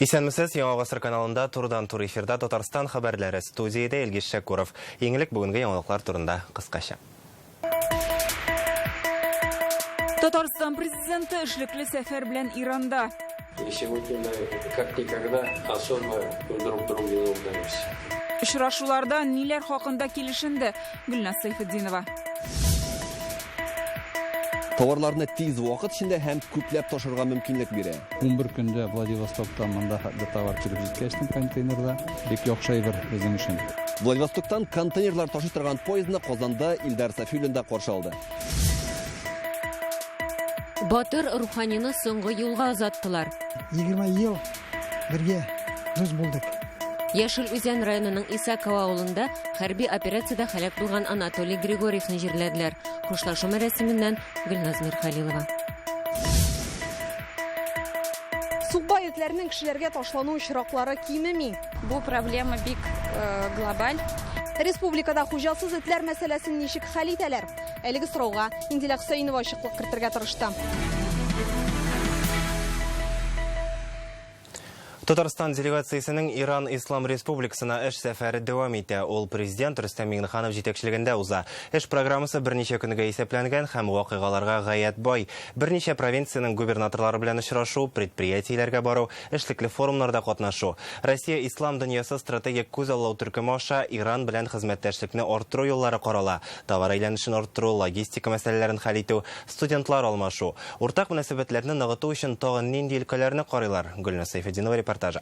Исәнмесез, Яңа гасыр каналында турыдан-туры эфирда Татарстан хәбәрләре. Студиядә Илгиз Шәкүров. Иң элек бүгенге яңалыклар турында кыскача. Татарстан президенты эшлекле сәфәр белән Иранда. И сегодня мы как никогда особо друг в друге нуждаемся. Очрашуларда ниләр хакында килешенде? Гөлназ Сәйфетдинова. Товарларны тиз вакыт эчендә һәм күпләп ташырга мөмкинлек бирә. 11 көндә Владивостоктан монда хәтле товар килеп җиткәч, контейнерда бик яхшы әйбер безнең өчен. Владивостоктан контейнерлар ташый торган поездны Казанда Илдар Сафиуллин да каршы алды. Батыр руханины соңгы юлга озаттылар. 20 ел бергә дус булдык. Яшел Үзән районының Исаково авылында хәрби операциядә һәлак булган Анатолий Григорьевны җирләделәр. Хушлашу мәрасименнән Гөлназ Мирхалилова. Сукбай этләрнең кешеләргә ташлану очраклары кимеми. Бу проблема бик э, глобаль. Республикада хуҗасыз этләр мәсьәләсен ничек хәл итәләр? Әлеге сорауга Индилә Хөсәенова ачыклык кертергә тырышты. Татарстан делегациясенең Иран Ислам Республикасына эш сәфәре дәвам итә. Ул президент Рөстәм Миңнеханов җитәкчелегендә уза. Эш программасы берничә көнгә исәпләнгән һәм вакыйгаларга гаять бай. Берничә провинциянең губернаторлары белән очрашу, предприятиеләргә бару, эшлекле форумнарда катнашу. Россия Ислам дөньясы стратегик күзаллау төркеме аша Иран белән хезмәттәшлекне арттыру юллары карала. Товар әйләнешен арттыру, логистика мәсьәләләрен хәл итү, студентлар алмашу. Уртак мөнәсәбәтләрне ныгыту өчен тагын нинди өлкәләрне карыйлар? Гөлназ Сәйфетдинова репортажы.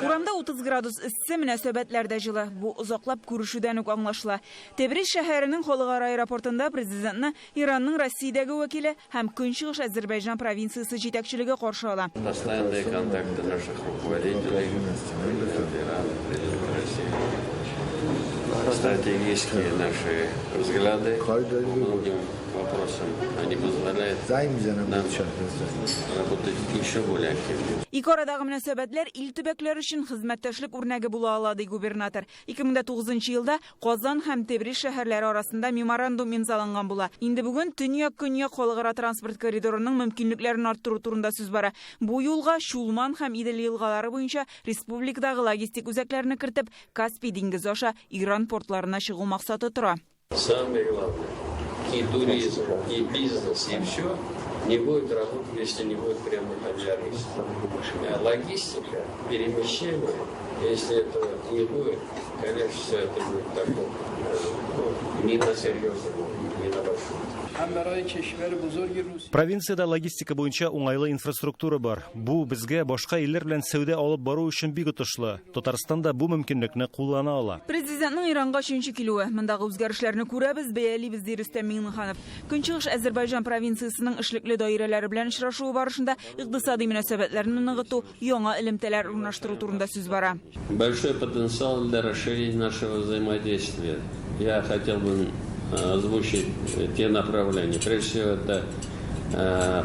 Урамда 30 градус эссе, мөнәсәбәтләр дә җылы. Бу озаклап күрешүдән үк аңлашыла. Тебриз шәһәренең халыкара аэропортында президентны Иранның Россиядәге вәкиле һәм Көнчыгыш Әзербайҗан провинциясе җитәкчелеге каршы ала. Постоянные контакты наших руководителей, президент Ирана, президент России. Стратегические наши взгляды по многим вопросам, они позволяют нам работать еще более активно. Ике арадагы мөнәсәбәтләр ил төбәкләре өчен хезмәттәшлек үрнәге була ала, ди губернатор. 2009 елда Казан һәм Тебриз шәһәрләре арасында меморандум имзаланган була. Инде бүген Төньяк-Көньяк халыкара транспорт коридорының мөмкинлекләрен арттыру турында сүз бара. Бу юлга Чулман һәм Идел елгалары буенча республикадагы логистик үзәкләрне кертеп, Каспий диңгезе аша Иран портларына чыгу максаты тора. Самое главное, и туризм, и бизнес, и все не будет работать, если не будет прямых авиарейсов. Логистика, перемещение, если этого не будет, конечно, все это будет такое, ну, не на серьезном уровне, не на большом. Провинциядә логистика буенча уңайлы инфраструктура бар. Бу безгә башка илләр белән сәүдә алып бару өчен бик отышлы. Татарстан да бу мөмкинлекне куллана ала. Президентның Иранга өченче килүе. Мондагы үзгәрешләрне күрәбез, бәялибез, ди Рөстәм Миңнеханов. Көнчыгыш Әзербайҗан провинциясенең эшлекле даирәләре белән очрашуы барышында икътисади мөнәсәбәтләрне ныгыту, яңа элемтәләр урнаштыру турында сүз бара. Большой потенциал для расширения нашего взаимодействия. Я хотел бы озвучить те направления. Прежде всего, это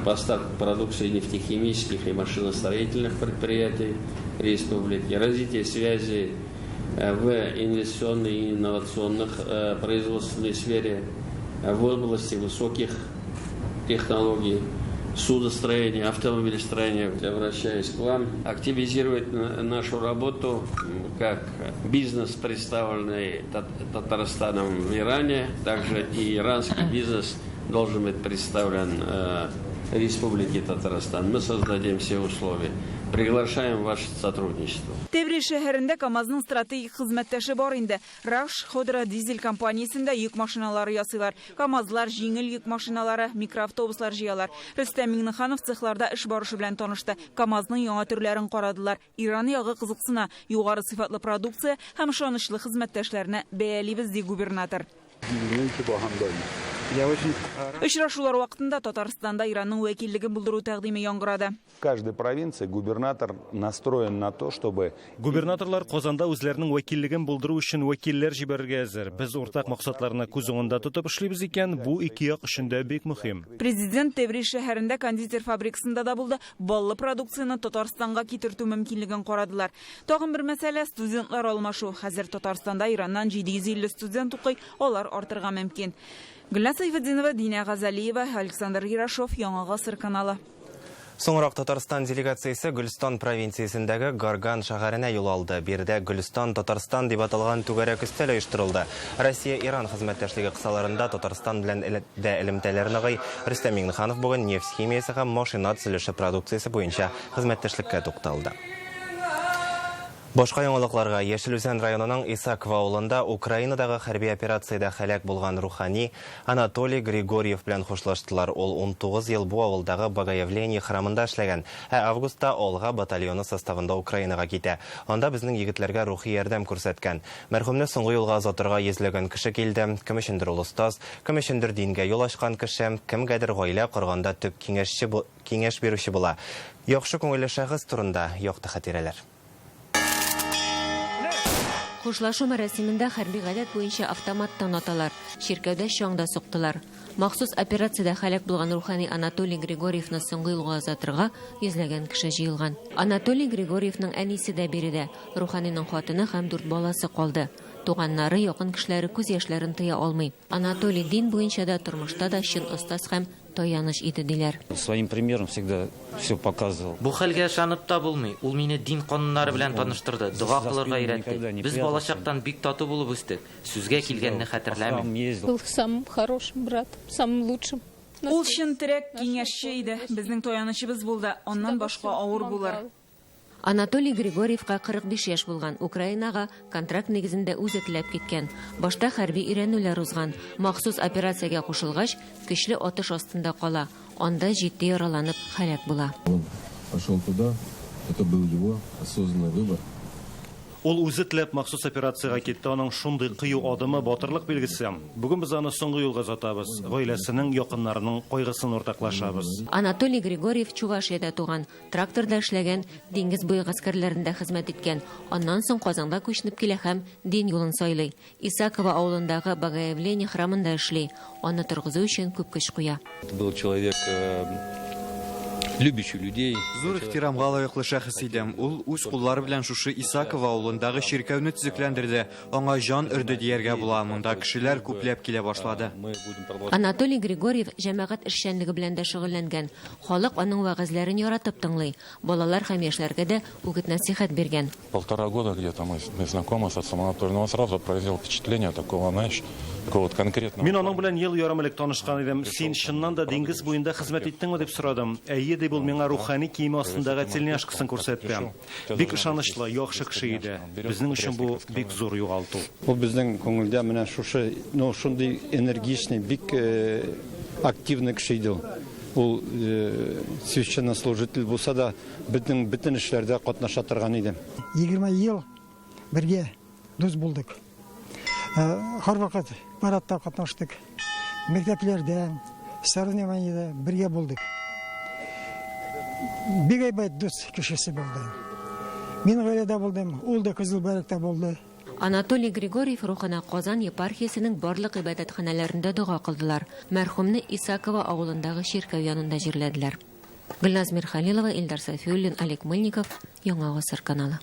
поставка продукции нефтехимических и машиностроительных предприятий республики, развитие связей в инвестиционной и инновационных производственной сфере, в области высоких технологий, судостроения, автомобилестроения. Обращаюсь к вам, активизировать нашу работу как бизнес, представленный Татарстаном в Иране, также и иранский бизнес должен быть представлен Республике Татарстан. Мы создадим все условия. Приглашаем ваше сотрудничество. Тебриз шәһәрендә КАМАЗның стратегик хезмәттәше бар инде. Рахш Ходра дизель компаниясендә йөк машиналары ясыйлар. КАМАЗлар, җиңел йөк машиналары, микроавтобуслар җыялар. Рөстәм Миңнеханов цехларда эш барышы белән танышты. КАМАЗның яңа төрләрен карадылар. Иран ягы кызыксына. Югары сыйфатлы продукция һәм ышанычлы хезмәттәшләрне бәялибез, ди губернатор. Очрашулар вакытында Татарстанда Иранның вәкиллеген булдыру тәкъдиме яңгырады. В каждой провинции губернатор настроен на то, чтобы... Губернаторлар Казанда үзләренең вәкиллеген булдыру өчен вәкилләр җибәрергә әзер. Без уртак максатларны күз уңында тотып эшлибез икән, бу ике як өчен дә бик мөһим. Президент Тебриз шәһәрендә кондитер фабрикасында да булды. Баллы продукцияне Татарстанга китертү мөмкинлеген карадылар. Тагын бер мәсьәлә студентлар алмашу. Хәзер Татарстанда Ираннан 750 студент укый, алар артырга мөмкин. Гөлназ Сәйфетдинова, Динә Газалиева, Александр Ерашов, Яңа Гасыр каналы. Соңрак Татарстан делегациясе Гөлстан провинциясендәге Горган шәһәренә юл алды. Биредә Гөлстан Татарстан дип аталган түгәрәк өстәл оештырылды. Россия-Иран хезмәттәшлеге кысаларында Татарстан белән дә элемтәләр ныгый. Рөстәм Миңнеханов бүген нефть химиясе һәм машина төзелеше продукциясе буенча хезмәттәшлеккә тукталды. Башка яңалыкларга Яшел Үзән районының Исаково авылында Украинадагы хәрби операциядә һәлак булган рухани Анатолий Григорьев белән хушлаштылар. Ул 19 ел бу авылдагы Богоявление храмында эшләгән, ә августта Алга батальоны составында Украинага китә. Анда безнең егетләргә рухи ярдәм күрсәткән. Мәрхүмне соңгы юлга озатырга йөзләгән кеше килде. Кем өчендер ул остаз, кем өчендер дингә юл ачкан кеше, кемгәдер гаилә корганда төп киңәшче киңәш бирүче була. Яхшы күңелле шәхес турында якты хатирәләр. Хушлашу мәрасимендә хәрби гадәт буенча автоматтан аталар, чиркәүдә чаң да суктылар. Махсус операциядә һәлак булган рухани Анатолий Григорьевны соңгы юлга озатырга йөзләгән кеше җыелган. Анатолий Григорьевның әнисе дә биредә. Руханиның хатыны һәм дүрт баласы калды. Туганнары, якын кешеләре күз яшьләрен тыя алмый. Анатолий дин буенча да, тормышта да чын остаз һәм таяныч иде, диләр. Своим примером всегда все показывал. Бу хәлгә ышанып та булмый. Ул мине дин кануннары белән таныштырды, дога кылырга өйрәтте. Без балачактан бик тату булып үстек. Сүзгә килгәнне хәтерләмим. Был самым хорошим братом, самым лучшим. Ул чын терәк, киңәшче иде. Безнең таянычыбыз булды. Аннан башка авыр булыр. Анатолий Григорьевка 45 яшь булган. Украинага контракт нигезендә үзе теләп киткән. Башта хәрби өйрәнүләр узган. Махсус операциягә кушылгач, көчле атыш астында кала. Анда җитди яраланып һәлак була. Он пошел туда, это был его осознанный выбор. Ул үзе теләп махсус операциягә китте. Аның шундый кыю адымы батырлык билгесе. Бүген без аны соңгы юлга озатабыз. Гаиләсенең, якыннарының кайгысын уртаклашабыз. Анатолий Григорьев Чувашиядә туган, тракторда эшләгән, диңгез буе гаскәрләрендә хезмәт иткән. Аннан соң Казанга күченеп килә һәм дин юлын сайлый. Исаково авылындагы Богоявление храмында эшли. Аны торгызу өчен күп көч куя. Это был человек любящий людей. Зур ихтирамга лаеклы шәхес иде. Ул үз куллары белән шушы Исаково авылындагы чиркәүне төзекләндерде. Аңа җан өрде дияргә була. Монда кешеләр күпләп килә башлады. Анатолий Григорьев җәмәгать эшчәнлеге белән дә шөгыльләнгән. Халык аның вәгазьләрен яратып тыңлый. Балалар һәм яшьләргә дә үгет-нәсыйхәт биргән. Полтора года где-то мы знакомы с отцом Анатолием, но он сразу произвел впечатление такого, знаешь, такого вот конкретного. Мин аның белән ел ярым элек танышкан идем. Син чыннан да диңгез буенда хезмәт иттеңме дип сорадым. Әйе, дип ул миңа рухани киеме астындагы тельняшкасын күрсәтте. Бик ышанычлы, яхшы кеше иде. Безнең өчен бу бик зур югалту. Ул безнең күңелдә менә шушы, ну, шундый энергичный, бик активный кеше иде ул. Ул священнослужитель булса да, безнең бөтен эшләрдә катнаша торган иде. 20 ел бергә дус булдык. Һәрвакыт парадта катнаштык. Мәктәпләрдә, соревнованиедә бергә булдык. Бик әйбәт дус кешесе булды. Мин гаиләдә булдым, ул да Кызыл Байракта булды. Анатолий Григорьев рухына Казан епархиясенең барлык гыйбадәтханәләрендә дога кылдылар. Мәрхүмне Исаково авылындагы чиркәү янында җирләделәр. Гөлназ Мирхалилова, Илдар Сафиуллин, Олег Мыльников, Яңа Гасыр каналы.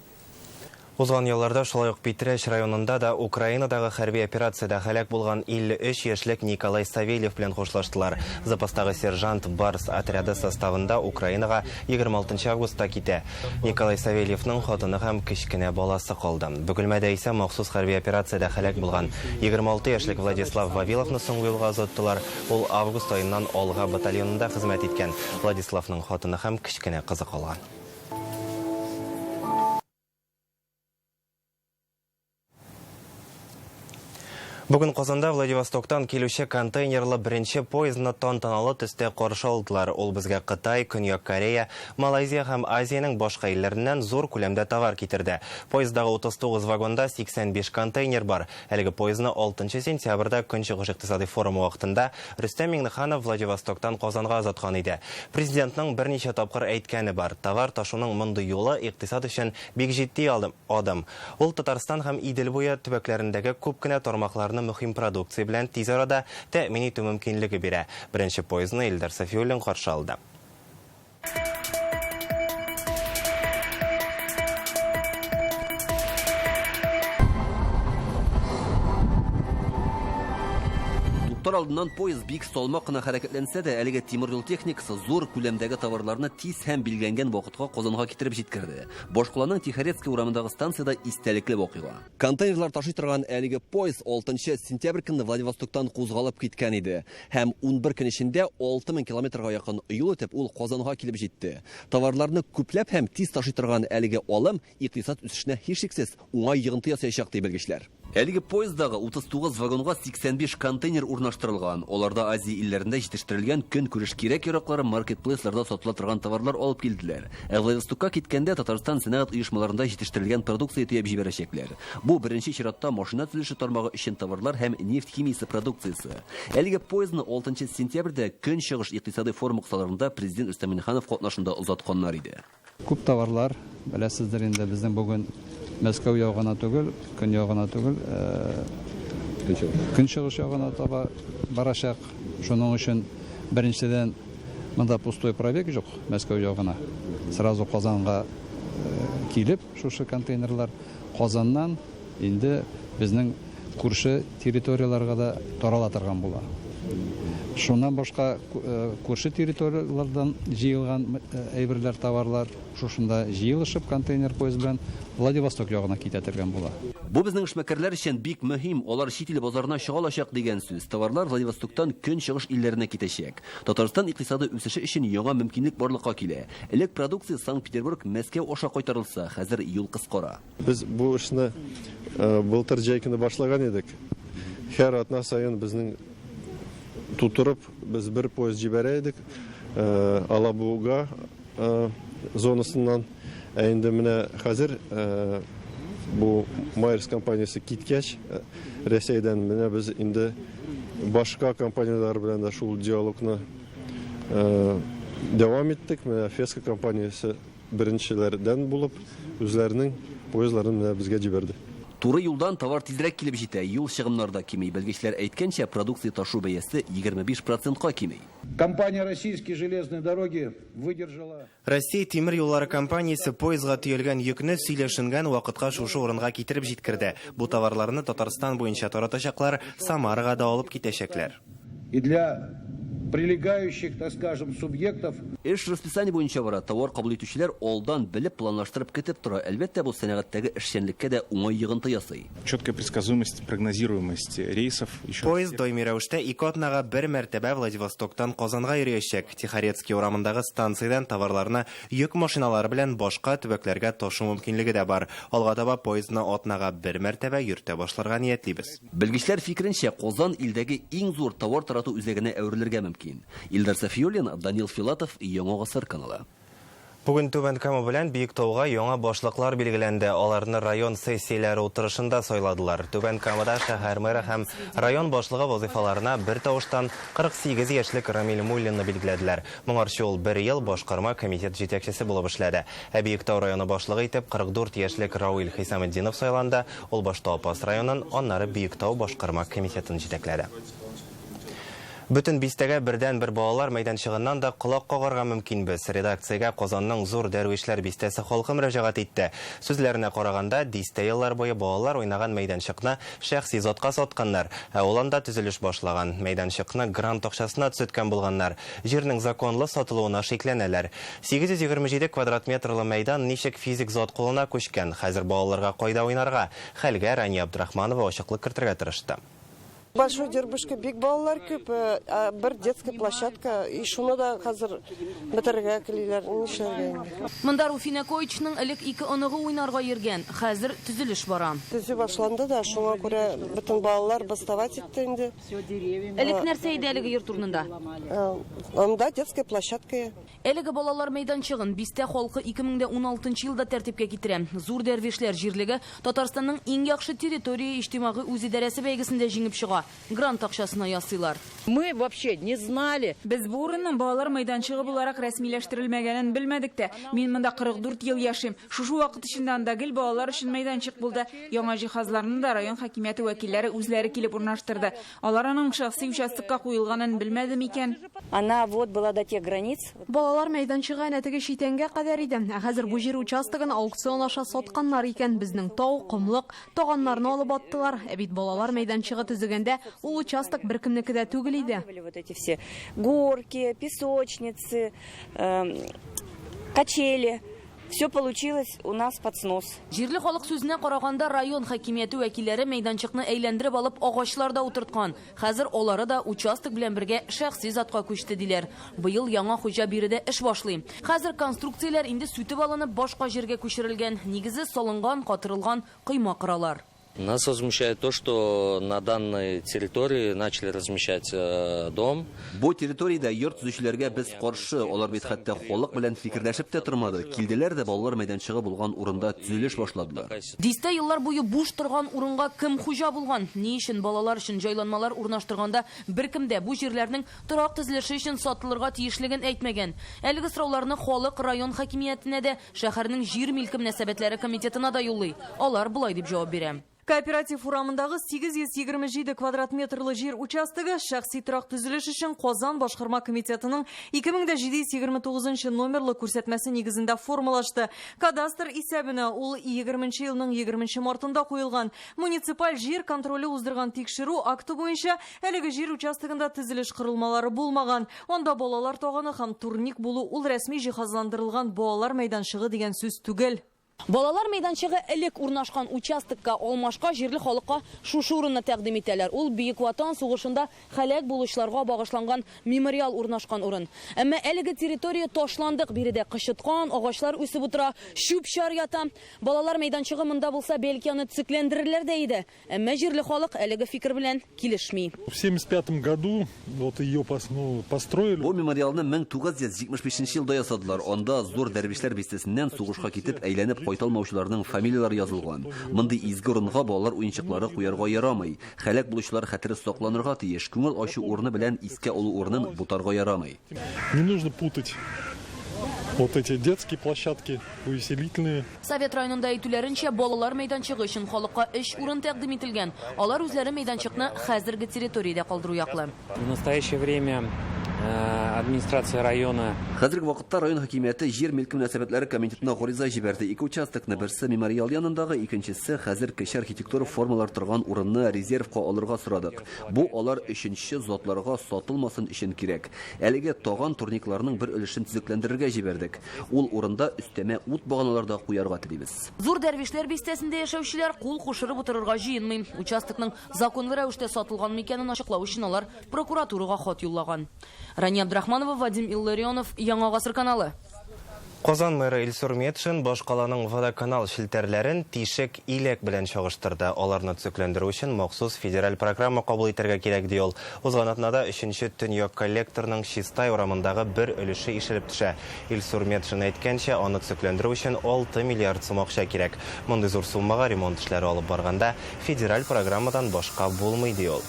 Узган елларда шулай ук Питрәч районында да Украинадагы хәрби операциядә һәлак булган 53 яшьлек Николай Савельев белән хушлаштылар. Запастагы сержант Барс отряды составында Украинага 26 августта китә. Николай Савельевның хатыны һәм кечкенә баласы калды. Бөгелмәдә исә махсус хәрби операциядә һәлак булган 26 яшьлек Владислав Вавиловны соңгы юлга озаттылар. Ул август аеннан Алга батальонында хезмәт иткән. Владиславның хатыны һәм кечкенә кызы калган. Бүген Казанда Владивостоктан килүче контейнерлы беренче поездны тантаналы төстә каршы алдылар. Ул безгә Кытай, Көньяк Корея, Малайзия һәм Азиянең башка илләреннән зур күләмдә товар китерде. Поезддагы 39 вагонда 85 контейнер бар. Әлеге поездны 6 сентябрьдә Көнчыгыш икътисади форумы вакытында Рөстәм Миңнеханов Владивостоктан Казанга озаткан иде. Президентның берничә тапкыр әйткәне бар. Товар ташуның мондый юлы икътисад өчен бик җитди адым. Ул Татарстан һәм Идел буе төбәкләрендәге күп кенә тармакларны мөһим продукция белән тиз арада тәэмин итү мөмкинлеге бирә. Беренче поездны Илдар Сафиуллин каршы алды. Туктар алдыннан поезд бик салмак кына хәрәкәтләнсә дә, әлеге тимер юл техникасы зур күләмдәге товарларны тиз һәм билгеләнгән вакытка Казанга китереп җиткерде. Башкаланың Тихорецкий урамындагы станциядә истәлекле вакыйга. Контейнерлар ташый торган әлеге поезд 6 сентябрь көнне Владивостоктан кузгалып киткән иде. Һәм 11 көн эчендә 6000 километрга якын юл үтеп, ул Казанга килеп җитте. Товарларны күпләп һәм тиз ташый торган әлеге алым икътисад үсешенә һичшиксез уңай йогынты ясаячак, ди белгечләр. Әлеге поезддагы 39 вагонга 85 контейнер урнаштырылган. Аларда Азия илләрендә җитештерелгән көнкүреш кирәк-яраклары, маркетплейсларда сатыла торган товарлар алып килделәр. Ә Владивостокка киткәндә Татарстан сәнәгать оешмаларында җитештерелгән продукция төяп җибәрәчәкләр. Бу беренче чиратта машина төзелеше тармагы өчен товарлар һәм нефть химиясе продукциясе. Әлеге поездны 6 сентябрьдә Көнчыгыш икътисадый форумы кысаларында Президент Рөстәм Миңнеханов катнашында озатканнар иде. Күп товарлар, беләсездер инде, безнең бүген Мәскәү ягына түгел, көньяк гына түгел, көнчыгыш ягына таба барачак. Шуның өчен, беренчедән, монда пустой пробег юк Мәскәү ягына. Сразу Казанга килеп, шушы контейнерлар Казаннан инде безнең күрше территорияләргә дә тарала торган була. Шуннан башка күрше территорияләрдән җыелган әйберләр, товарлар шушында җыелышып контейнер поезд белән Владивосток ягына китә торган була. Бу безнең эшмәкәрләр өчен бик мөһим, алар чит ил базарына чыга алачак дигән сүз. Товарлар Владивостоктан Көнчыгыш илләренә китәчәк. Татарстан икътисады үсеше өчен яңа мөмкинлек барлыкка килә. Элек продукция Санкт-Петербург, Мәскәү аша кайтарылса, хәзер юл кыскара. Без бу эшне былтыр җәй көне башлаган идек. Һәр атна саен безнең тутырып, без бер поезд җибәрә идек Алабуга зонасыннан. Ә инде менә хәзер бу Майерс компаниясе киткәч, Рәсәйдән менә без инде башка компанияләр белән дә шул диалогны дәвам иттек. Менә Феска компаниясе Беренчеләрдән булып, үзләренең поездларын менә безгә җибәрде. Туры юлдан товар тизрәк килеп җитә, юл чыгымнары да кими. Белгечләр әйткәнчә, продукция ташу бәясе 25 процентка кими. Компания Российские железные дороги выдержала. Россия тимер юллары компаниясе поездга төялгән йөкне сөйләшенгән вакытка шушы урынга китереп җиткерде. Бу товарларны Татарстан буенча таратачаклар, Самарага да алып китәчәкләр. И для прилегающих, так скажем, субъектов. Эш расписание буенча бара, товар кабул итүчеләр алдан белеп, планлаштырып көтеп тора. Әлбәттә, бу сәнәгатьтәге эшчәнлеккә дә уңай йогынты ясый. Четкая предсказуемость, прогнозируемость рейсов. Еще Поезд даими рәвештә ике атнага бер мәртәбә Владивостоктан Казанга йөриячәк. Тихорецкий урамындагы станциядән товарларны йөк машиналары белән башка төбәкләргә ташу мөмкинлеге дә бар. Алга таба поездны атнага бер мәртәбә йөртә башларга ниятлибез. Белгечләр фикеренчә, Казан илдәге иң зур товар тарату үзәгенә әверелергә мөмкин. Илдар Сафиуллин, Данил Филатов, Яңа гасыр каналы. Бүген Түбән Кама белән Биектауга яңа башлыклар билгеләнде. Аларны район сессияләре утырышында сайладылар. Түбән Камада шәһәр мэры һәм район башлыгы вазыйфаларына бер тавыштан 48 яшьлек Рамил Муллинны билгеләделәр. Моңарчы ул бер ел башкарма комитет җитәкчесе булып эшләде. Ә Биектау районы башлыгы итеп 44 яшьлек Рауил Хисаметдинов сайланды. Ул башта Апас районын, аннары Биектау башкарма комитетын җитәкләде. Бөтен бистәгә бердәнбер балалар мәйданчыгыннан да колак кагарга мөмкинбез. Редакциягә Казанның Зур Дәрвишләр бистәсе халкы мөрәҗәгать итте. Сүзләренә караганда, дистә еллар буе балалар уйнаган мәйданчыкны шәхси затка сатканнар. Ә ул анда төзелеш башлаган. Мәйданчыкны грант акчасына төзеткән булганнар. Җирнең законлы сатылуына шикләнәләр. 827 квадрат метрлы мәйдан ничек физик зат кулына күчкән? Хәзер балаларга кайда уйнарга? Хәлгә Рания Абдрахманова ачыклык кертергә тырышты. Большой Дербышка бик балалар күп, бер детская площадка, и шуны да хәзер бетерергә телиләр, нишләргә инде. Монда Руфинә Коичның элек ике оныгы уйнарга йөргән, хәзер төзелеш бара. Төзү башланды да, шуңа күрә бөтен балалар бастовать итте инде. Элек нәрсә иде әлеге йорт урынында? Анда детская площадка. Әлеге балалар мәйданчыгын бистә халкы 2016 елда тәртипкә китерә. Зур Дәрвишләр җирлеге Татарстанның иң яхшы территория иҗтимагый үзидарәсе бәйгесендә җиңеп чыга. Грант акчасына ясыйлар. Мы вообще не знали. Без бу урынның балалар мәйданчыгы буларак рәсмиләштерелмәгәнен белмәдек тә. Мин монда 44 ел яшим. Шушы вакыт эчендә анда гел балалар өчен мәйданчык булды. Яңа җиһазларны да район хакимияте вәкилләре үзләре килеп урнаштырды. Алар аның шәхси участокка куелганын белмәде микән? Она вот была до тех границ. Балалар мәйданчыгы әнә теге читәнгә кадәр иде. Ә хәзер бу җир участогын аукцион аша сатканнар икән. Безнең тау, комлык, таганнарны алып аттылар. Ә бит балалар мәйданчыгы төзегәндә килгәндә ул участок беркемнеке дә түгел иде. Вот эти все горки, песочницы, качели. Все получилось у нас под снос. Җирле халык сүзенә караганда, район хакимияте вәкилләре мәйданчыкны әйләндереп алып агачлар да утырткан. Хәзер алары да участок белән бергә шәхси затка күчте диләр. Быел яңа хуҗа биредә эш башлый. Хәзер конструкцияләр инде сүтеп алынып башка җиргә күчерелгән. Нигезе салынган, катырылган койма кыралар. Нас возмущает то, что на данной территории начали размещать дом. Бу территориядә йорт төзүчеләргә без каршы. Алар бит хәтта халык белән фикерләшеп тә тормады. Килделәр дә балалар мәйданчыгы булган урында төзелеш башладылар. Дистә еллар буе буш торган урынга кем хуҗа булган? Ни өчен балалар өчен җайланмалар урнаштырганда беркем дә бу җирләрнең торак төзелеше өчен сатылырга тиешлеген әйтмәгән? Әлеге сорауларны халык район хакимиятенә дә, шәһәрнең җир милке мөнәсәбәтләре комитетына да юллый. Алар болай дип җавап бирә. Кооператив урамындагы 827 квадрат метрлы җир участогы шәхси торак төзелеш өчен Казан башкарма комитетының 2729 номерлы күрсәтмәсе нигезендә формалашты. Кадастр исәбенә ул 20 елның 20 мартында куелган. Муниципаль җир контроле уздырган тикшерү акты буенча әлеге җир участогында төзелеш корылмалары булмаган. Анда балалар таганы һәм турник булу ул рәсми җиһазландырылган балалар мәйданчыгы дигән сүз түгел. Балалар мәйданчыгы элек урнашкан участокка алмашка җирле халыкка шушы урынны тәкъдим итәләр. Ул Бөек Ватан сугышында һәлак булучыларга багышланган мемориал урнашкан урын. Әмма әлеге территория ташландык, биредә кычыткан, агачлар үсеп утыра, чүп-чар ята. Балалар мәйданчыгы монда булса, бәлки аны төзекләндерерләр дә иде. Әмма җирле халык әлеге фикер белән килешми. В 75 году вот ее построили. Бу мемориалны 1975 елда ясадылар. Анда зур дәрвишләр бистәсеннән сугышка китеп әйләнеп кайталмаучыларның фамилияләре язылган. Мондый изге урынга балалар уенчыклары куярга ярамый. Һәлак булучылар хәтере сакланырга тиеш. Күңел ачу урыны белән искә алу урынын бутарга ярамый. Не нужно путать вот эти детские площадки, увеселительные. Совет районында әйтүләренчә, балалар мәйданчыгы өчен халыкка 3 урын тәкъдим ителгән. Алар үзләре мәйданчыкны хәзерге территориядә калдыру яклы. В настоящее время администрация района. Хәзерге вакытта район хакимияте җир милке мөнәсәбәтләре комитетына гариза җибәрде. Ике участокны, берсе мемориал янындагы, икенчесе хәзер кече архитектура формалар торган урынны резервка алырга сорадык. Бу алар өченче затларга сатылмасын өчен кирәк. Әлеге таган турникларның бер өлешен төзекләндерергә җибәрдек. Ул урында өстәмә ут баганалар да куярга телибез. Зур дәрвишләр бистәсендә яшәүчеләр кул кушырып утырырга җыенмый. Участокның законлы рәвештә сатылган микәнен ачыклау өчен алар прокуратурага хат юллаган. Рания Абдрахманова, Вадим Илларионов, Яңа Гасыр каналы. Казан мэры Илсур Метшин башкаланың водоканал челтәрләрен тишек иләк белән чагыштырды. Аларны төзекләндерү өчен махсус федераль программа кабул итәргә кирәк, ди ул. Узган атнада 3нче төньяк коллекторның Чистай урамындагы бер өлеше ишелеп төшә. Илсур Метшин әйткәнчә, аны төзекләндерү өчен 6 миллиард сум акча кирәк. Мондый зур суммага ремонт эшләре алып барганда федераль программадан башка булмый, ди ул.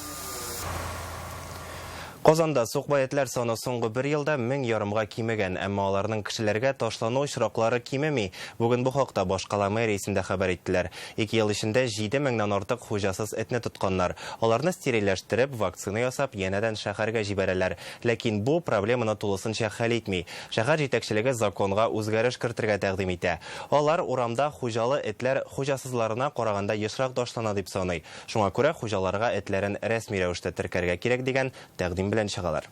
Казанда сукбай этләр саны соңгы бер елда 1500-га кимегән, әмма аларның кешеләргә ташлану очраклары кимеми. Бүген бу хакта башкала мэриясендә хәбәр иттеләр. 2 ел эчендә 7000-нән артык хуҗасыз этне тотканнар. Аларны стерильләштереп, вакцина ясап, янәдән шәһәргә җибәрәләр. Ләкин бу проблеманы тулысынча хәл итми. Шәһәр җитәкчелеге законга үзгәреш кертергә тәкъдим итә. Алар урамда хуҗалы этләр хуҗасызларына караганда ешрак ташлана дип саный. Шуңа күрә хуҗаларга этләрен рәсми рәвештә теркәргә кирәк дигән тәкъдим белән чыгалар.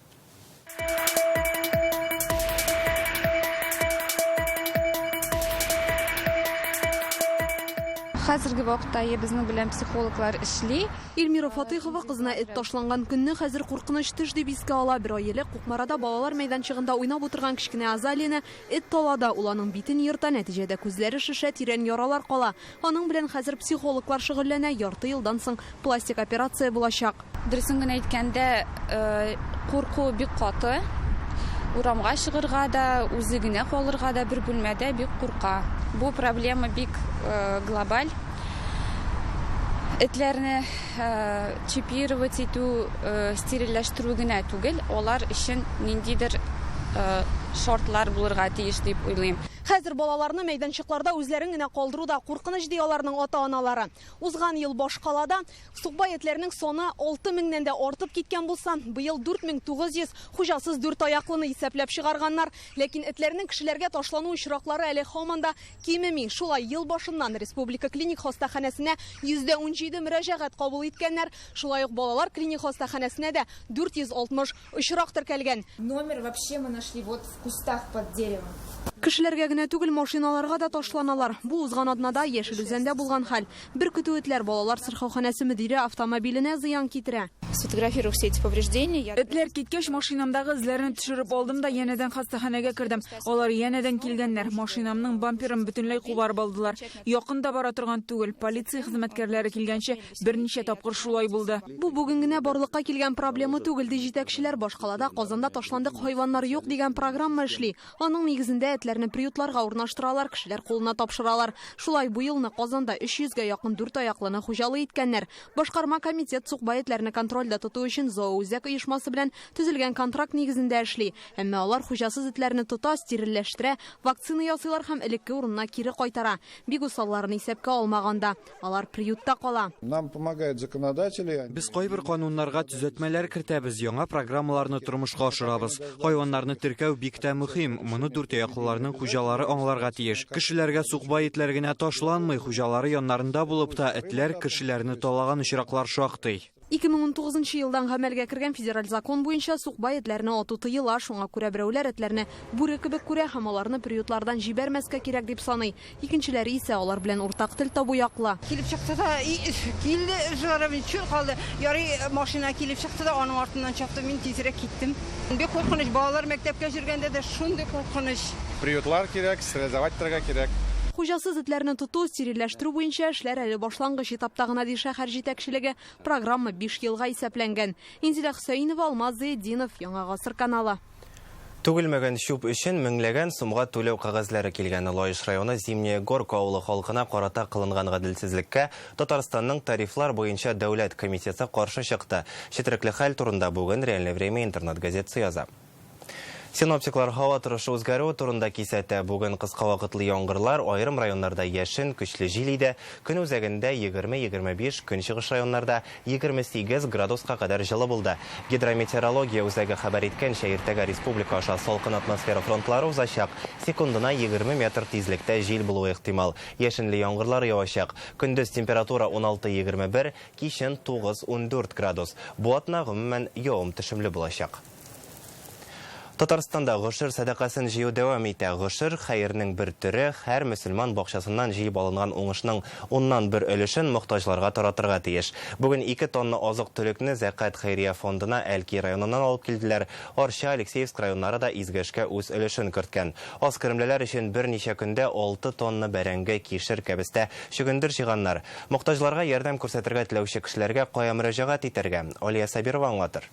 Хәзерге вакытта безнең белән психологлар эшли. Эльмира Фатыйхова кызына эт ташланган көнне хәзер куркыныч төш дип искә ала. Бер ай элек Кукмарада балалар мәйданчыгында уйнап утырган кечкенә Азалияне эт талады. Ул аның битен ерта, нәтиҗәдә күзләре шешә, тирән яралар кала. Аның белән хәзер психологлар шөгыльләнә. Ярты елдан соң пластик операция булачак. Дөресен генә әйткәндә, курку бик каты. Урамга чыгырга да, үзе генә калырга да бер бүлмәдә бик курка. Бу проблема бик глобаль. Этләрне чипировать итү, стерильләштерү генә түгел, алар өчен ниндидер шартлар булырга тиеш дип уйлыйм. Хәзер балаларны мәйданчыкларда үзләрен генә калдыру да куркыныч, ди аларның ата-аналары. Узган ел башкалада сукбай этләрнең саны 6 меңнән дә артып киткән булса, быел 4900 хуҗасыз дүрт аяклыны исәпләп чыгарганнар. Ләкин этләрнең кешеләргә ташлану очраклары әле һаман да кимеми. Шулай ел башыннан Республика клиник хастаханәсенә 17% мөрәҗәгать кабул иткәннәр. Шулай ук балалар клиник хастаханәсенә дә 460 очрак теркәлгән. Номер вообще мы нашли вот в кустах под деревом. Кешеләргә генә түгел, машиналарга да ташланалар. Бу узган атнада Яшел Үзәндә булган хәл. Бер көтү этләр балалар сырхауханәсе мөдире автомобиленә зыян китерә. Сфотографировав все эти повреждения, я... Этләр киткәч, машинамдагы эзләрне төшереп алдым да янәдән хастаханәгә кердем. Алар янәдән килгәннәр. Машинамның бамперын бөтенләй кубарып алдылар. Якын да бара торган түгел. Полиция хезмәткәрләре килгәнче берничә тапкыр шулай булды. Бу бүген генә барлыкка килгән проблема түгел, ди җитәкчеләр. Башкалада Казанда ташландык хайваннар юк дигән программа эшли. Аның нигезендә этләрне приютларга урнаштыралар, кешеләр кулына тапшыралар. Шулай бу елны Казанда 300гә якын дүрт аяклыны хуҗалы иткәннәр. Башкарма комитет сукбай этләрне контрольдә тоту өчен зооүзәк оешмасы белән төзелгән контракт нигезендә эшли. Әмма алар хуҗасыз этләрне тота, стерильләштерә, вакцина ясыйлар һәм элекке урынына кире кайтара. Бик усалларын исәпкә алмаганда, алар приютта кала. Нам помогают законодатели. Без кайбер кануннарга төзәтмәләр кертәбез, яңа программаларны тормышка ашырабыз. Хайваннарны теркәү бик тә мөһим. Моны дүрт аяклыларның хуҗалары аңларга тиеш. Кешеләргә сукбай этләр генә ташланмый, хуҗалары яннарында булып та этләр кешеләрне талаган очраклар шактый. 2019 елдан гамәлгә кергән федераль закон буенча сукбай этләрне ату тыела. Шуңа күрә берәүләр этләрне бүре кебек күрә һәм аларны приютлардан җибәрмәскә кирәк дип саный. Икенчеләре исә алар белән уртак тел табу яклы. Килеп чыкты да, килде, жарым чүл калды. Ярый машина килеп чыкты да, аның артыннан чапты, мин тизрәк киттем. Бик куркыныч, балалар мәктәпкә йөргәндә дә шундый куркыныч. Приютлар кирәк, стерилизовать итәргә кирәк. Хуҗасыз этләрне тоту, стерильләштерү буенча эшләр әле башлангыч этапта гына, ди шәһәр җитәкчелеге. Программа 5 елга исәпләнгән. Инзилә Хөсәенова, Алмаз Зыятдинов, Яңа Гасыр каналы. Түгелмәгән чүп өчен меңләгән сумга түләү кәгазьләре килгән. Лаеш районы Зимняя Горка авылы халкына карата кылынган гаделсезлеккә Татарстанның тарифлар буенча дәүләт комитеты каршы чыкты. Четерекле хәл турында бүген Реальное время интернет-газетасы яза. Синоптиклар һава торышы үзгәрүе турында кисәтә. Бүген кыска вакытлы яңгырлар, аерым районнарда яшен, көчле җил иде. Көн үзәгендә 20-25, көнчыгыш районнарда 28 градуска кадәр җылы булды. Гидрометеорология үзәге хәбәр иткәнчә, иртәгә республика аша салкын атмосфера фронтлары узачак. Секундына 20 метр тизлектә җил булуы ихтимал. Яшенле яңгырлар явачак. Көндез температура 16-21, кичен 9-14 градус. Бу атна гомумән явым-төшемле булачак. Татарстанда гошер сәдакасын җыю дәвам итә. Гошер хәернең бер төре, һәр мөселман бакчасыннан җыеп алынган уңышның 1/10 өлешен мохтаҗларга таратырга тиеш. Бүген 2 тонна азык-төлекне Зәкат хәйрия фондына Әлки районыннан алып килделәр. Арча, Алексеевск районнары да изге эшкә үз өлешен керткән. Аз керемлеләр өчен берничә көндә 6 тонна бәрәңге, кишер, кәбестә, чөгендер җыйганнар. Мохтаҗларга ярдәм күрсәтергә теләүче кешеләргә кая мөрәҗәгать итәргә? Алия Сабирова аңлатыр.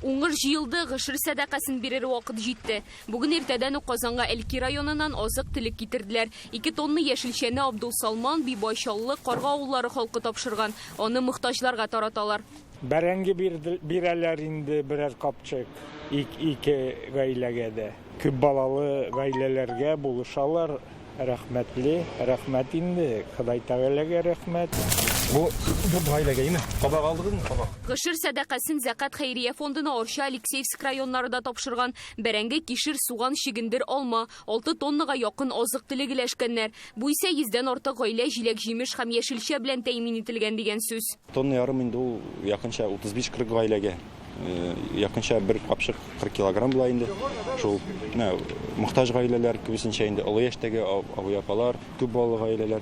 Уңыш җыелды, гошер сәдакасын бирер вакыт җитте. Бүген иртәдән үк Казанга Әлки районыннан азык-төлек китерделәр. 2 тонна яшелчәне Абдул Салман, Бибай Чаллы, Карга авыллары халкы тапшырган. Аны мохтаҗларга тараталар. Бәрәңге бирәләр инде берәр капчык ике гаиләгә дә. Күп балалы гаиләләргә булышалар. Рәхмәтле, рәхмәт инде, Ходай Тәгаләгә рәхмәт. Бу дүрт гаиләгә име? Кабак алдыгызмы, кабак? Гошер сәдакасын Зәкат хәйрия фондына Арча, Алексеевск районнары да тапшырган. Бәрәңге, кишер, суган, чөгендер, алма. 6 тоннага якын азык-төлек өләшкәннәр. Бу исә 100дән артык гаилә җиләк-җимеш һәм яшелчә белән тәэмин ителгән дигән сүз. Тонна ярым инде ул якынча 35-40 гаиләгә. Якынча бер капчык 40 килограмм була инде. Шул, менә, мохтаҗ гаиләләр күбесенчә инде олы яшьтәге абый апалар, күп балалы гаиләләр.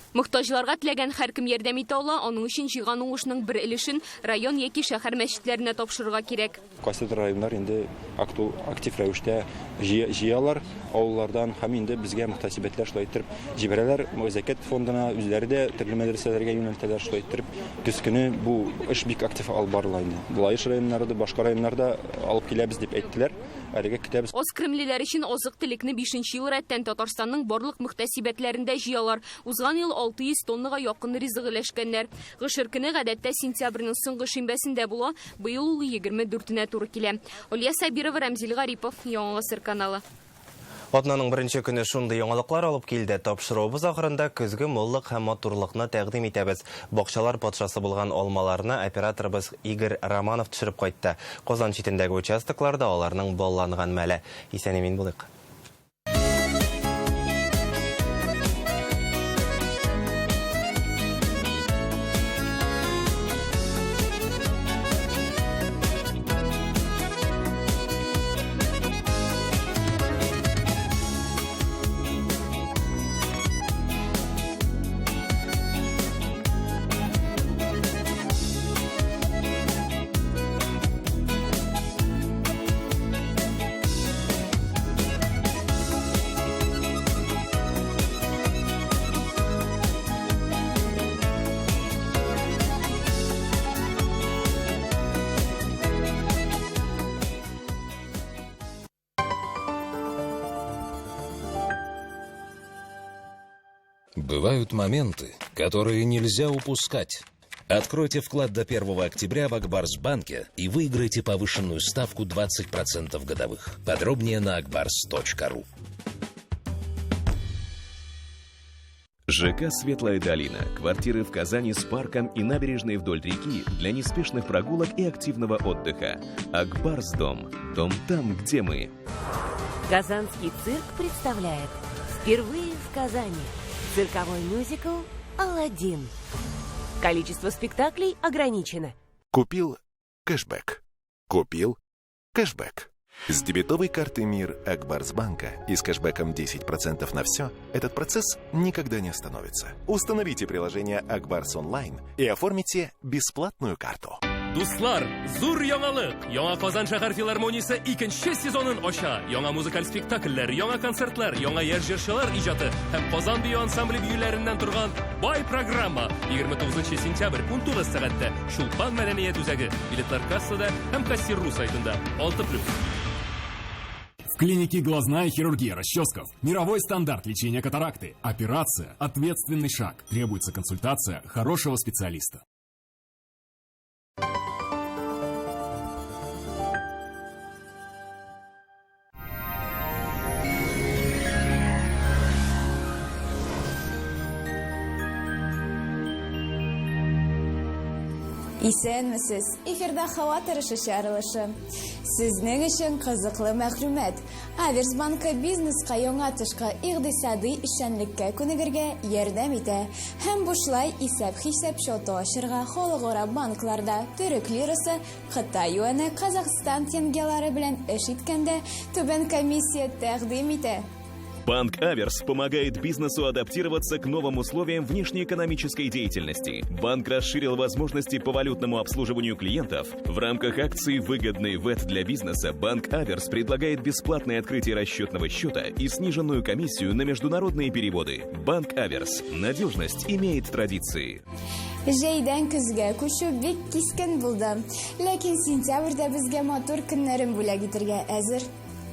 Мохтаҗларга теләгән һәркем ярдәм итә ала, аның өчен җыйган уңышның бер өлешен район яки шәһәр мәчетләренә тапшырырга кирәк. Кайсыдыр районнар инде актив рәвештә җыялар авыллардан һәм инде безгә мөхтәсибәтләр шулай иттереп җибәрәләр. Зәкят фондына үзләре дә төрле мәдрәсәләргә юнәлтәләр, шулай иттереп көз көне бу эш бик актив алып барыла инде. Лаеш районнары да, башка районнарда алып киләбез дип әйттеләр. Әлегә көтәбез. Аз керемлеләр өчен азык-төлекне 5 ел рәттән Татарстанның барлык мөхтәсибәтләрендә җыялар. Узган ел 600 тоннага якын ризык өләшкәннәр. Гошер көне гадәттә сентябрьнең соңгы шимбәсендә була, быел ул 24-нә туры килә. Алия Сабирова, Рәмзил Гарипов, Яңа Гасыр каналы. Атнаның беренче көне шундый яңалыклар алып килде. Тапшыруыбыз ахырында көзге муллык һәм матурлыкны тәкъдим итәбез. Бакчалар патшасы булган алмаларны операторыбыз Игорь Романов төшереп кайтты. Казан читендәге участокларда аларның балланган мәле. Исән-имин булыйк. Бывают моменты, которые нельзя упускать. Откройте вклад до 1 октября в Акбарс-банке и выиграйте повышенную ставку 20% годовых. Подробнее на akbars.ru. ЖК «Светлая долина». Квартиры в Казани с парком и набережной вдоль реки для неспешных прогулок и активного отдыха. Акбарс дом. Дом там, где мы. Казанский цирк представляет впервые в Казани цирковой мюзикл «Аладдин». Количество спектаклей ограничено. Купил кэшбэк. Купил кэшбэк. С дебетовой карты МИР Акбарсбанка и с кэшбэком 10% на все этот процесс никогда не остановится. Установите приложение Акбарс Онлайн и оформите бесплатную карту. Дуслар, зур яңалык! Яңа Казан шәһәр филармониясе икенче сезонын ача. Яңа музыкаль спектакльләр, яңа концертлар, яңа яшь җырчылар иҗаты һәм Казан бию ансамбле биюләреннән торган бай программа. 29 сентябрь 19 сәгатьтә Чулпан мәдәният үзәге. Билетлар кассада һәм кассир.ру сайтында. 6+. В клинике «Глазная хирургия Расческов» мировой стандарт лечения катаракты. Операция – ответственный шаг. Требуется консультация хорошего специалиста. Исәнмесез! Эфирда һава торышы чыгарылышы. Сезнең өчен кызыклы мәгълүмат. Аверс банкы бизнеска яңа тышкы икътисадый эшчәнлеккә күнегергә ярдәм итә һәм бушлай исәп-хисап счеты ачырга халыкара банкларда төрек лирасы, Кытай юане, Казахстан тенгелары белән эш иткәндә түбән комиссия тәкъдим итә. Банк Аверс помогает бизнесу адаптироваться к новым условиям внешнеэкономической деятельности. Банк расширил возможности по валютному обслуживанию клиентов. В рамках акции «Выгодный ВЭТ для бизнеса» Банк Аверс предлагает бесплатное открытие расчетного счета и сниженную комиссию на международные переводы. Банк Аверс. Надежность имеет традиции. Җәйдән көзгә күчү бик кискен булды. Ләкин сентябрьдә безгә матур көннәрен бүләк итергә әзер.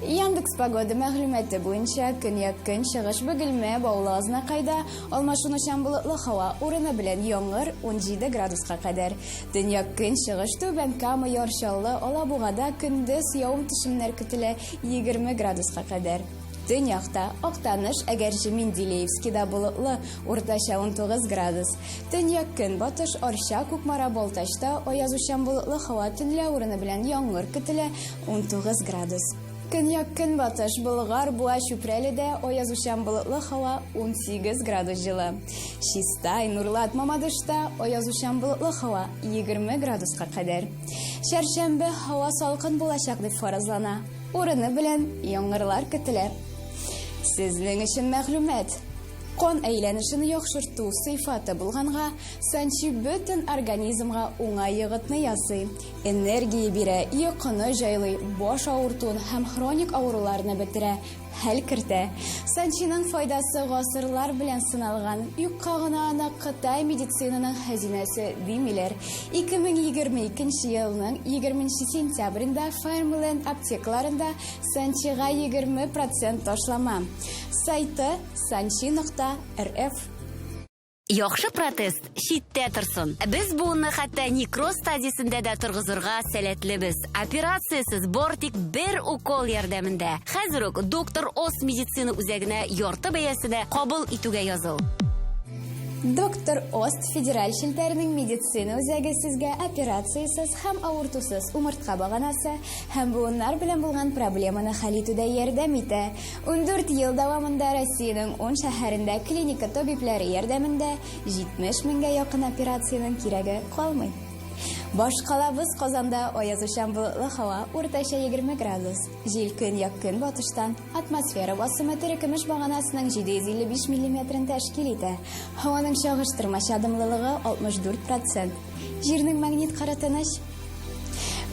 Яндекс Погода мәгълүматы буенча көньяк-көнчыгыш Бөгелмә, Баулы, Азнакайда алмашынучан болытлы һава, урыны белән яңгыр 17 градуска кадәр. Төньяк-көнчыгыш Түбән Кама, Яр Чаллы, Алабугада көндез явым-төшемнәр көтелә 20 градуска кадәр. Төньякта Актаныш, Әгерҗе, Менделеевскида болытлы, уртача 19 градус. Төньяк-көнбатыш Арча, Кукмара, Балтачта аязучан болытлы һава, төнлә урыны белән яңгыр көтелә 19 градус. Көньяк-көнбатыш Болгар, Буа, Чүпрәледә аязучан болытлы һава 18 градус җылы. Чистай, Нурлат, Мамадышта аязучан болытлы һава 20 градуска кадәр. Чәршәмбе һава салкын булачак дип фаразлана. Урыны белән яңгырлар көтелә. Сезнең өчен мәгълүмат. Кан әйләнешен яхшырту сыйфаты булганга, санчи бөтен организмга уңай йогынты ясый. Энергия бирә, йокыны җайлый, баш авыртуын һәм хроник авыруларны бетерә, хәл кертә. Санчиның файдасы гасырлар белән сыналган. Юкка гына аны Кытай медицинаның хәзинәсе димиләр. 2022 елның 20 сентябрендә Фармленд аптекаларында Санчига 20% ташлама. Сайты санчи.рф. Яхшы протез читтә торсын. Без буынны хәтта некроз стадиясендә дә торгызырга сәләтлебез. Операциясез бары тик бер укол ярдәмендә. Хәзер үк Доктор Ос медицина үзәгенә ярты бәясенә кабул итүгә языл. Доктор Ост федераль челтәренең медицина үзәге сезгә операциясез һәм авыртусыз умыртка баганасы һәм буыннар белән булган проблеманы хәл итүдә ярдәм итә. 14 ел дәвамында Россиянең 10 шәһәрендә клиника табибләре ярдәмендә 70 меңгә якын операциянең кирәге калмый. Башкалабыз Казанда аязучан болытлы һава, уртача 20 градус. Җил көньяк-көнбатыштан, атмосфера басымы терекөмеш баганасының 755 миллиметрын тәшкил итә. Һаваның чагыштырмача дымлылыгы 64 процент. Җирнең магнит кыры тыныч.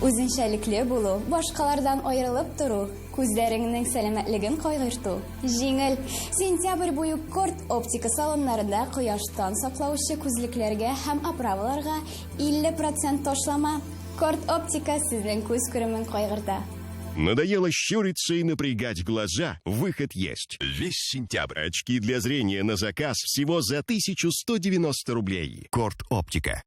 Үзенчәлекле булу, башкалардан аерылып тору, күзләреңнең сәламәтлеген кайгырту җиңел. Сентябрь буе Корт оптика салоннарында кояштан саклаучы күзлекләргә һәм оправаларга 50 процент ташлама. Корт оптика сезнең күз күремен кайгырта. Надоело щуриться и напрягать глаза? Выход есть. Весь сентябрь. Очки для зрения на заказ всего за 1190 рублей. Корт Оптика.